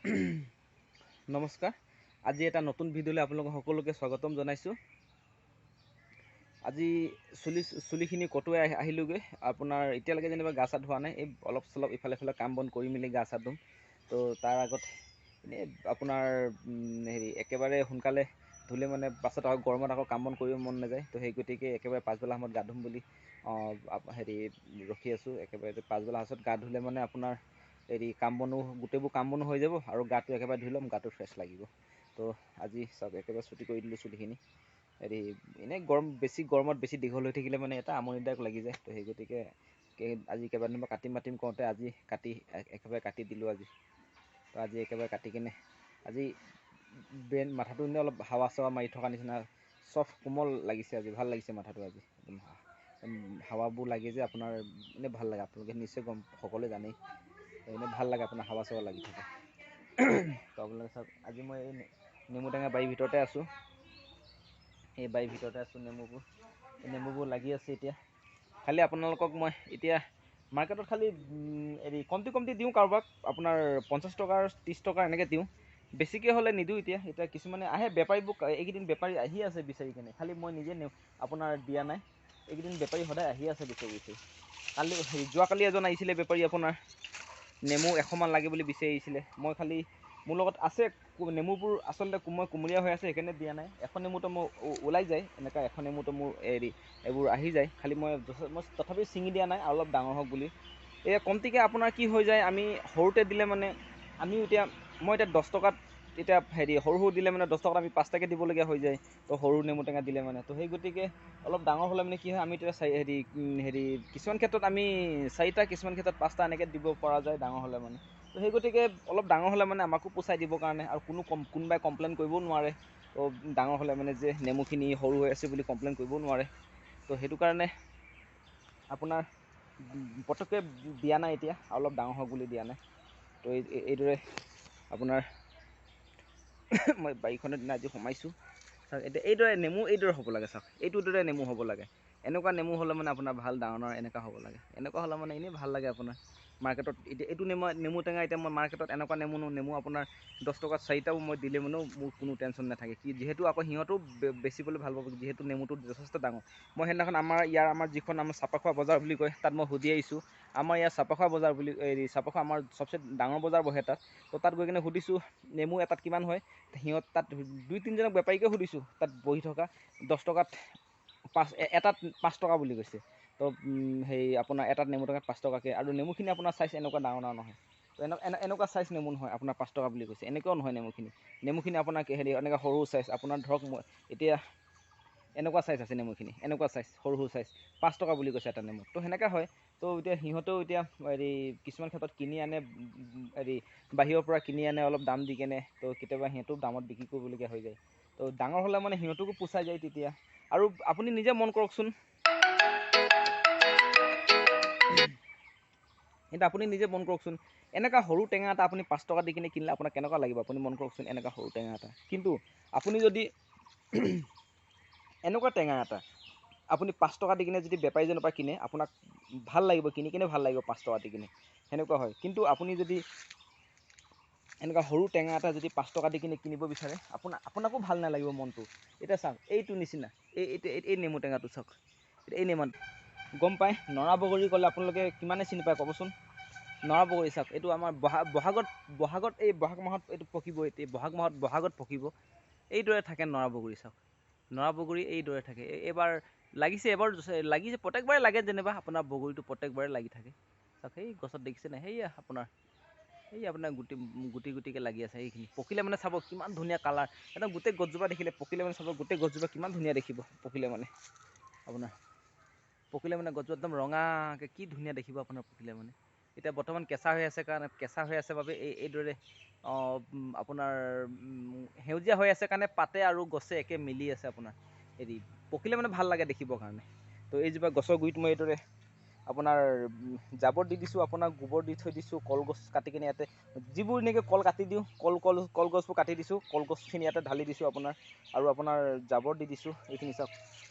নমস্কাৰ, আজি এটা নতুন ভিডিঅ'লৈ আপোনালোক সকলোকে স্বাগতম জনাইছোঁ। আজি চুলিখিনি কটোৱাই আহিলোগৈ। আপোনাৰ এতিয়ালৈকে যেনিবা গা চা ধোৱা নাই, এই অলপ চলপ ইফালে সিফালে কাম বন কৰি মেলি গা চা ধুম। তো তাৰ আগত এনেই আপোনাৰ হেৰি একেবাৰে সোনকালে ধুলে মানে পাছত আকৌ গৰমত আকৌ কাম বন কৰিব মন নাযায়। তো সেই গতিকে একেবাৰে পাছবেলা সময়ত গা ধুম বুলি হেৰি ৰখি আছোঁ। একেবাৰে পাছবেলা সাঁজত গা ধুলে মানে আপোনাৰ হেৰি কাম বনো গোটেইবোৰ কাম বনো হৈ যাব আৰু গাটো একেবাৰে ধুই ল'ম, গাটো ফ্ৰেছ লাগিব। তো আজি চাওক একেবাৰে ছুটি কৰি দিলোঁ চুলিখিনি। হেৰি এনেই গৰম বেছি গৰমত বেছি দীঘল হৈ থাকিলে মানে এটা আমনিদায়ক লাগি যায়। তো সেই গতিকে আজি কেইবাদিন পৰা কাটিম মাতিম কওঁতে আজি কাটি একেবাৰে কাটি দিলোঁ আজি। তো আজি একেবাৰে কাটি কিনে আজি ব্ৰেইন মাথাটো এনেই অলপ হাৱা চাৱা মাৰি থকা নিচিনা চফ্ট কোমল লাগিছে, আজি ভাল লাগিছে মাথাটো। আজি একদম হাৱাবোৰ লাগে যে আপোনাৰ এনেই ভাল লাগে, আপোনালোকে নিশ্চয় গম সকলোৱে জানেই, এনেই ভাল লাগে আপোনাৰ হাৱা চাৱা লাগি থাকে। তো আপোনালোকে চাওক আজি মই এই নেমুটেঙা বাৰীৰ ভিতৰতে আছোঁ, এই বাৰীৰ ভিতৰতে আছোঁ। নেমুবোৰ লাগি আছে এতিয়া। খালি আপোনালোকক মই এতিয়া মাৰ্কেটত খালি হেৰি কমটি কমটি দিওঁ কাৰোবাক, আপোনাৰ 50 টকাৰ 30 টকা এনেকৈ দিওঁ, বেছিকৈ হ'লে নিদিওঁ। এতিয়া এতিয়া কিছুমানে আহে বেপাৰীবোৰ, এইকেইদিন বেপাৰী আহি আছে বিচাৰি কেনে, খালি মই নিজে আপোনাৰ দিয়া নাই। এইকেইদিন বেপাৰী সদায় আহি আছে বিচাৰি বিচাৰি। কালি হেৰি যোৱাকালি এজন আহিছিলে বেপাৰী, আপোনাৰ নেমু 100মান লাগে বুলি বিচাৰি আহিছিলে। মই খালি মোৰ লগত আছে নেমুবোৰ, আচলতে মই কুমলীয়া হৈ আছে সেইকাৰণে দিয়া নাই। 100 নেমুটো মোৰ ওলাই যায়, এনেকুৱা 100 নেমুটো মোৰ হেৰি এইবোৰ আহি যায়। খালি মই তথাপিও ছিঙি দিয়া নাই, অলপ ডাঙৰ হওক বুলি। এতিয়া কমটিকৈ আপোনাৰ কি হৈ যায়, আমি সৰুতে দিলে মানে আমিও এতিয়া মই এতিয়া 10 টকাত এতিয়া হেৰি সৰু সৰু দিলে মানে 10 টকাত আমি 5টাকৈ দিবলগীয়া হৈ যায়। তো সৰু নেমু টেঙা দিলে মানে, তো সেই গতিকে অলপ ডাঙৰ হ'লে মানে কি হয়, আমি তেতিয়া হেৰি হেৰি কিছুমান ক্ষেত্ৰত আমি 4টা, কিছুমান ক্ষেত্ৰত 5টা এনেকৈ দিব পৰা যায় ডাঙৰ হ'লে মানে। তো সেই গতিকে অলপ ডাঙৰ হ'লে মানে আমাকো পোচাই দিবৰ কাৰণে আৰু কোনো কোনোবাই কমপ্লেইন কৰিবও নোৱাৰে। তো ডাঙৰ হ'লে মানে যে নেমুখিনি সৰু হৈ আছে বুলি কমপ্লেইন কৰিবও নোৱাৰে। তো সেইটো কাৰণে আপোনাৰ পটককৈ দিয়া নাই এতিয়া, অলপ ডাঙৰ হওক বুলি দিয়া নাই। তো এইদৰে আপোনাৰ মই বাৰীখনৰ দিনা আজি সোমাইছোঁ। চাওক এতিয়া এইদৰে নেমু এইদৰে হ'ব লাগে, চাওক এইটোৰ দৰে নেমু হ'ব লাগে। এনেকুৱা নেমু হ'লে মানে আপোনাৰ ভাল ডাঙৰ ডাঙৰ এনেকুৱা হ'ব লাগে। এনেকুৱা হ'লে মানে এনেই ভাল লাগে আপোনাৰ মাৰ্কেটত। এতিয়া এইটো নেমু টেঙা এতিয়া মই মাৰ্কেটত এনেকুৱা নেমু আপোনাৰ 10 টকাত 4টাও মই দিলে মানেও মোৰ কোনো টেনশ্যন নাথাকে। কি যিহেতু আকৌ সিহঁতেও বেচিবলৈ ভাল পাব, যিহেতু নেমুটো যথেষ্ট ডাঙৰ। মই সেইদিনাখন আমাৰ ইয়াৰ আমাৰ যিখন আমাৰ চাপাখোৱা বজাৰ বুলি কয় তাত মই সুধি আহিছোঁ। আমাৰ ইয়াৰ চাপাখোৱা বজাৰ বুলি হেৰি চাপাখোৱা আমাৰ চবচে ডাঙৰ বজাৰ বহে তাত। তো তাত গৈ কিনে সুধিছোঁ নেমু এটাত কিমান হয়। সিহঁত তাত 2-3জনক বেপাৰীকে সুধিছোঁ, তাত বহি থকা 10 টকাত 5 এটাত 5 টকা বুলি কৈছে। তো সেই আপোনাৰ এটাত নেমু টকাত 5 টকাকৈ। আৰু নেমুখিনি আপোনাৰ চাইজ এনেকুৱা ডাঙৰ ডাঙৰ নহয়, তো এনেকুৱা চাইজ নেমু নহয় আপোনাৰ 5 টকা বুলি কৈছে। এনেকুৱাও নহয় নেমুখিনি, নেমুখিনি আপোনাৰ হেৰি এনেকুৱা সৰু চাইজ আপোনাৰ ধৰক মই এতিয়া এনেকুৱা চাইজ আছে নেমুখিনি, এনেকুৱা চাইজ সৰু সৰু চাইজ 5 টকা বুলি কৈছে এটা নেমু। তো সেনেকুৱা হয়। তো এতিয়া সিহঁতেও এতিয়া হেৰি কিছুমান ক্ষেত্ৰত কিনি আনে, হেৰি বাহিৰৰ পৰা কিনি আনে অলপ দাম দি কেনে। তো কেতিয়াবা সিহঁতেও দামত বিক্ৰী কৰিবলগীয়া হৈ যায়। তো ডাঙৰ হ'লে মানে সিহঁতকো পোচাই যায় তেতিয়া। আৰু আপুনি নিজে মন কৰকচোন, কিন্তু আপুনি নিজে মন কৰকচোন এনেকুৱা সৰু টেঙা এটা আপুনি 5 টকা দি কিনে কিনিলে আপোনাক কেনেকুৱা লাগিব আপুনি মন কৰকচোন। এনেকুৱা সৰু টেঙা এটা, কিন্তু আপুনি যদি এনেকুৱা টেঙা এটা আপুনি 5 টকা দি কিনে যদি বেপাৰীজনৰ পৰা কিনে আপোনাক ভাল লাগিব, কিনি কিনে ভাল লাগিব 5 টকা দি কিনে, সেনেকুৱা হয়। কিন্তু আপুনি যদি এনেকুৱা সৰু টেঙা এটা যদি 5 টকা দি কিনে কিনিব বিচাৰে আপোনাকো ভাল নালাগিব মনটো। এতিয়া চাওক এইটো নিচিনা এই নেমু টেঙাটো চাওক, এই নেমু গম পায় নৰা বগৰী ক'লে আপোনালোকে কিমানে চিনি পায় ক'বচোন। নৰা বগৰী চাওক এইটো আমাৰ বহাগত এই বহাগ মাহত এইটো পকিব, এতিয়া বহাগ মাহত বহাগত পকিব। এইদৰে থাকে নৰা বগৰী চাওক, নৰা বগৰী এইদৰে থাকে। এইবাৰ লাগিছে, এবাৰ লাগিছে, প্ৰত্যেকবাৰে লাগে যেনিবা আপোনাৰ বগৰীটো প্ৰত্যেকবাৰে লাগি থাকে। চাওক সেই গছত দেখিছে নাই, সেয়া আপোনাৰ এই আপোনাৰ গুটি গুটি গুটিকৈ লাগি আছে। সেইখিনি পকিলে মানে চাব কিমান ধুনীয়া কালাৰ, একদম গোটেই গছজোপা দেখিলে পকিলে মানে চাব গোটেই গছজোপা কিমান ধুনীয়া দেখিব। পকিলে মানে আপোনাৰ পকিলে মানে গছজোপা একদম ৰঙাকৈ কি ধুনীয়া দেখিব আপোনাৰ পকিলে মানে। এতিয়া বৰ্তমান কেঁচা হৈ আছে কাৰণে, কেঁচা হৈ আছে বাবে এই এইদৰে আপোনাৰ সেউজীয়া হৈ আছে কাৰণে পাতে আৰু গছে একে মিলি আছে আপোনাৰ। হেৰি পকিলে মানে ভাল লাগে দেখিবৰ কাৰণে। তো এইজোপা গছৰ গুৰিত মই এইদৰে আপোনাৰ জাবৰ দি দিছোঁ, আপোনাৰ গোবৰ দি থৈ দিছোঁ, কলগছ কাটি কিনে ইয়াতে যিবোৰ এনেকৈ কল কাটি দিওঁ, কল কল কলগছবোৰ কাটি দিছোঁ, কলগছখিনি ইয়াতে ঢালি দিছোঁ আপোনাৰ। আৰু আপোনাৰ জাবৰ দি দিছোঁ এইখিনি চাওক।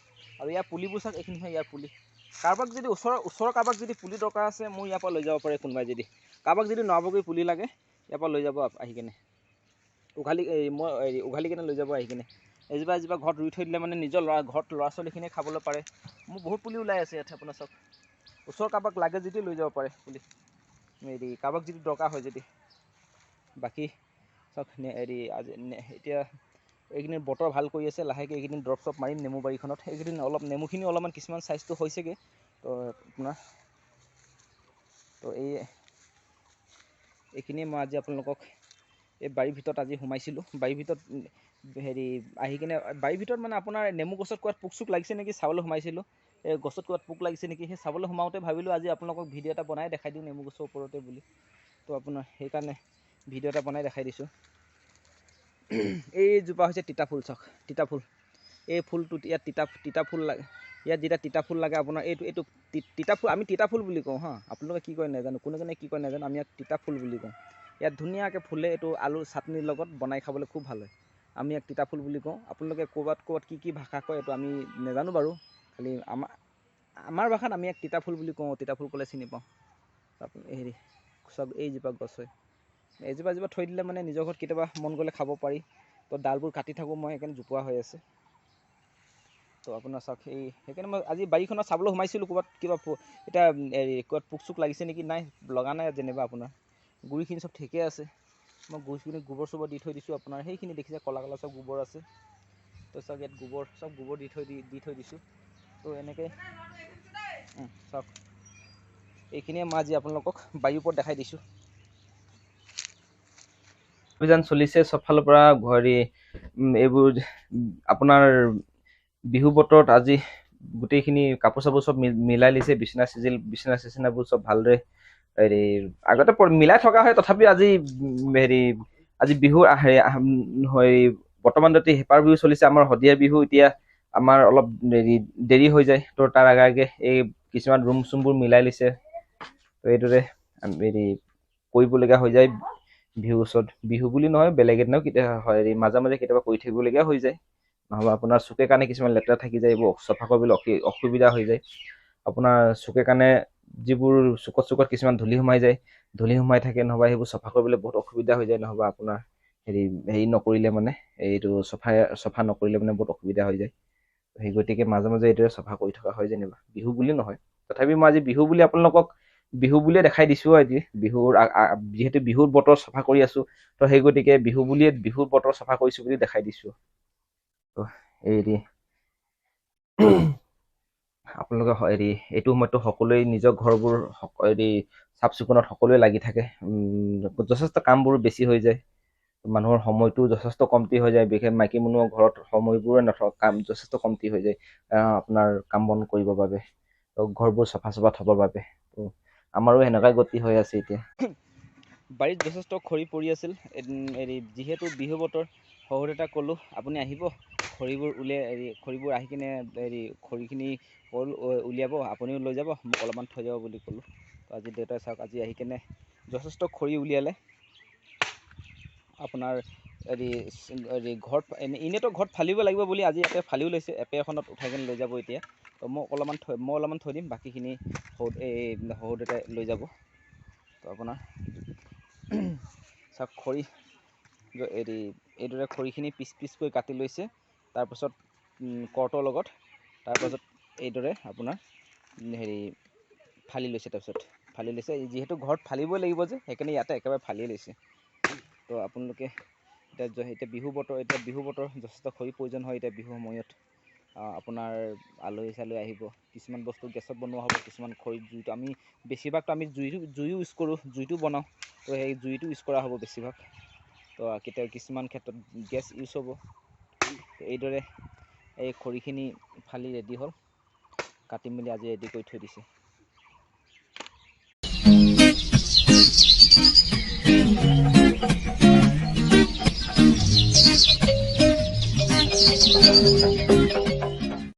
আৰু ইয়াৰ পুলিবোৰ চাওক, এইখিনি হয় ইয়াৰ পুলি। কাৰোবাক যদি ওচৰৰ কাৰোবাক যদি পুলি দৰকাৰ আছে মোৰ ইয়াৰ পৰা লৈ যাব পাৰে। কোনোবাই যদি কাৰোবাক যদি নৰা বগৰী পুলি লাগে ইয়াৰ পৰা লৈ যাব আহি কেনে উঘালি, এই মই হেৰি উঘালি কেনে লৈ যাব আহি কেনে। এজোপা এজোপা ঘৰত ৰুই থৈ দিলে মানে নিজৰ ল'ৰা ঘৰত ল'ৰা ছোৱালীখিনিয়ে খাবলৈ পাৰে। মোৰ বহুত পুলি ওলাই আছে ইয়াত, আপোনাৰ চাওক। ওচৰৰ কাৰোবাক লাগে যদি লৈ যাব পাৰে পুলি, হেৰি কাৰোবাক যদি দৰকাৰ হয় যদি। বাকী চাওক, হেৰি আজি এতিয়া এইকেইদিন বতৰ ভাল কৰি আছে, লাহেকৈ এইকেইদিন দৰৱ চৰৱ মাৰিম নেমু বাৰীখনত। এইকেইদিন অলপ নেমুখিনি অলপমান কিছুমান চাইজটো হৈছেগৈ। তো আপোনাৰ তো এইখিনিয়ে মই আজি আপোনালোকক এই বাৰীৰ ভিতৰত আজি সোমাইছিলোঁ। বাৰীৰ ভিতৰত হেৰি আহি কিনে বাৰীৰ ভিতৰত মানে আপোনাৰ নেমু গছত ক'ৰবাত পোক চোক লাগিছে নেকি চাবলৈ সোমাইছিলোঁ। এই গছত ক'ৰবাত পোক লাগিছে নেকি সেই চাবলৈ সোমাওঁতে ভাবিলোঁ আজি আপোনালোকক ভিডিঅ' এটা বনাই দেখাই দিওঁ নেমু গছৰ ওপৰতে বুলি। তো আপোনাৰ সেইকাৰণে ভিডিঅ' এটা বনাই দেখাই দিছোঁ। এইজোপা হৈছে তিতা ফুল, চাওক তিতা ফুল। এই ফুলটোত ইয়াত তিতা তিতা ফুল লাগে। ইয়াত যেতিয়া তিতা ফুল লাগে আপোনাৰ এইটো তিতা ফুল, আমি তিতা ফুল বুলি কওঁ হা, আপোনালোকে কি কয় নাজানো, কোনে কোনে কি কয় নাজানো, আমি ইয়াক তিতা ফুল বুলি কওঁ। ইয়াত ধুনীয়াকৈ ফুলে, এইটো আলু চাটনিৰ লগত বনাই খাবলৈ খুব ভাল হয়। আমি ইয়াক তিতা ফুল বুলি কওঁ। আপোনালোকে ক'ৰবাত ক'ৰবাত কি কি ভাষা কয় এইটো আমি নাজানো বাৰু, খালি আমাৰ ভাষাত আমি ইয়াক তিতা ফুল বুলি কওঁ। তিতা ফুল ক'লে চিনি পাওঁ। আপুনি হেৰি চাওক, এইজোপা গছ হয়। এজোপা এজোপা থৈ দিলে মানে নিজৰ ঘৰত কেতিয়াবা মন গ'লে খাব পাৰি। তো ডালবোৰ কাটি থাকোঁ মই, সেইকাৰণে জোপোহা হৈ আছে। তো আপোনাৰ চাওক, এই সেইকাৰণে মই আজি বাৰীখনত চাবলৈ সোমাইছিলোঁ ক'ৰবাত কিবা এতিয়া হেৰি ক'ৰবাত পোক চোক লাগিছে নেকি, নাই লগা নাই যেনিবা। আপোনাৰ গুৰিখিনি চব ঠিকে আছে। মই গুৰিখিনি গোবৰ চোবৰ দি থৈ দিছোঁ আপোনাৰ। সেইখিনি দেখিছে ক'লা ক'লা চব গোবৰ আছে। তো চাওক ইয়াত গোবৰ চব গোবৰ দি থৈ দিছোঁ। তো এনেকৈ চাওক, এইখিনিয়ে মই আজি আপোনালোকক বাৰীৰ ওপৰত দেখাই দিছোঁ। অভিযান চলিছে চবফালৰ পৰা। হেৰি এইবোৰ আপোনাৰ বিহু বতৰত আজি গোটেইখিনি কাপোৰ চাপোৰ চব মিলাই লৈছে, বিচনা চিজিল, বিচনা চিচনাবোৰ চব ভালদৰে হেৰি আগতে মিলাই থকা হয়। তথাপিও আজি হেৰি আজি বিহু হেৰি বৰ্তমান যদি হেপাৰ বিহু চলিছে, আমাৰ শদিয়া বিহু এতিয়া আমাৰ অলপ হেৰি দেৰি হৈ যায়। তো তাৰ আগে আগে এই কিছুমান ৰুম চুমবোৰ মিলাই লৈছে। তো এইদৰে হেৰি কৰিবলগীয়া হৈ যায় বিহুৰ ওচৰত। বিহু বুলি নহয়, বেলেগ এদিনাও কেতিয়াবা হেৰি মাজে মাজে কেতিয়াবা কৰি থাকিবলগীয়া হৈ যায়। নহ'বা আপোনাৰ চুকে কাণে কিছুমান লেতেৰা থাকি যায়, এইবোৰ চফা কৰিবলৈ অসুবিধা হৈ যায়। আপোনাৰ চুকে কাণে যিবোৰ চুকত চুকত কিছুমান ধূলি সোমাই যায়, ধূলি সোমাই থাকে, নহ'বা সেইবোৰ চফা কৰিবলৈ বহুত অসুবিধা হৈ যায়। নহ'বা আপোনাৰ হেৰি হেৰি নকৰিলে মানে এইটো চফা চফা নকৰিলে মানে বহুত অসুবিধা হৈ যায়। সেই গতিকে মাজে মাজে এইদৰে চফা কৰি থকা হয় যেনিবা, বিহু বুলি নহয়। তথাপি মই আজি বিহু বুলি আপোনালোকক বিহু বুলিয়ে দেখাই দিছোঁ। আজি বিহুৰ যিহেতু বিহুৰ বতৰ চফা কৰি আছোঁ, তো সেই গতিকে বিহু বুলিয়ে বিহুৰ বতৰ চফা কৰিছোঁ বুলি দেখাই দিছোঁ। তো হেৰি আপোনালোকে হেৰি এইটো সময়ততো সকলোৱে নিজৰ ঘৰবোৰ হেৰি চাফ চিকুণত সকলোৱে লাগি থাকে। যথেষ্ট কামবোৰ বেছি হৈ যায়, মানুহৰ সময়টো যথেষ্ট কমটি হৈ যায়। বিশেষ মাইকী মানুহৰ ঘৰত সময়বোৰে নথকা, কাম যথেষ্ট কমটি হৈ যায় আপোনাৰ কাম বন কৰিবৰ বাবে, ঘৰবোৰ চফা চফা থ'বৰ বাবে। তো আমাৰো সেনেকুৱাই গতি হৈ আছে এতিয়া। বাৰীত যথেষ্ট খৰি পৰি আছিল। হেৰি যিহেতু বিহু বতৰ, শহুৰ দেউতাক ক'লোঁ আপুনি আহিব, খৰিবোৰ উলিয়াই হেৰি খৰিবোৰ আহি কিনে হেৰি খৰিখিনি উলিয়াব, আপুনিও লৈ যাব, মোক অলপমান থৈ যাব বুলি ক'লোঁ। তো আজি দেউতাই চাওক আজি আহি কিনে যথেষ্ট খৰি উলিয়ালে। আপোনাৰ হেৰি হেৰি ঘৰত এনেইতো ঘৰত ফালিব লাগিব বুলি আজি ইয়াতে ফালিও লৈছে, এপে এখনত উঠাই কিনে লৈ যাব এতিয়া। তো মোক অলপমান থৈ মই অলপমান থৈ দিম, বাকীখিনি এই শহুৰ দেউতাই লৈ যাব। তো আপোনাৰ চাওক খৰি হেৰি এইদৰে খৰিখিনি পিচ পিচকৈ কাটি লৈছে, তাৰপাছত কৰ্টৰ লগত, তাৰপাছত এইদৰে আপোনাৰ হেৰি ফালি লৈছে, তাৰপিছত ফালি লৈছে। যিহেতু ঘৰত ফালিবই লাগিব যে, সেইকাৰণে ইয়াতে একেবাৰে ফালি লৈছে। তো আপোনালোকে এতিয়া এতিয়া বিহু বতৰ, এতিয়া বিহু বতৰ যথেষ্ট খৰি প্ৰয়োজন হয়। এতিয়া বিহু সময়ত আপোনাৰ আলহী চালহী আহিব, কিছুমান বস্তু গেছত বনোৱা হ'ব, কিছুমান খৰিত জুইটো আমি বেছিভাগতো আমি জুইও ইউজ কৰোঁ, জুইটো বনাওঁ। তো সেই জুইটো ইউজ কৰা হ'ব বেছিভাগ। তো কেতিয়াবা কিছুমান ক্ষেত্ৰত গেছ ইউজ হ'ব। এইদৰে এই খৰিখিনি ফালি ৰেডি হ'ল, কাটি মেলি আজি ৰেডি কৰি থৈ দিছে।